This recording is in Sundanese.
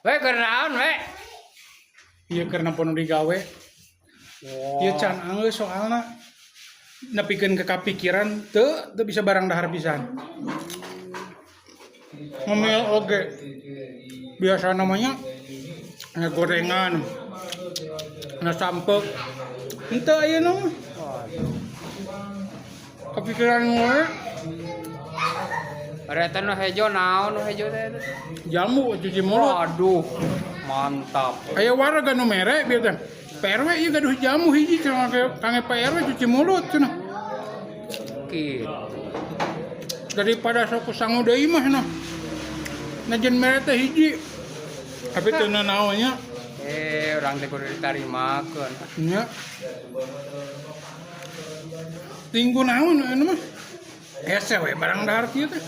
We, keur naon we? Ieu keur nempo nu digawe. Ieu can anggeus soalna nepikeun ke kapikiran teu teu bisa barang dahar pisan. Ngemil oge. Biasa namanya nya gorengan. Nya sampeu. Henteu ayeuna mah. Kepikiran we. Berarti nu hejo naon, nu hejo teh? Jamu cuci mulut. Waduh, mantap. Aya warga nu mere bieu teh. Pak RW ieu gaduh jamu hiji cenah kangge Pak RW cuci mulut cenah. Gitu. Daripada sok sangu deui mah cenah. Najan mere teh hiji. Tapi teu nanaon nya. Eh, urang teh kudu ditarimakeun. Nya. Tinggu naon anu mah. Hese we barang dahar kieu teh.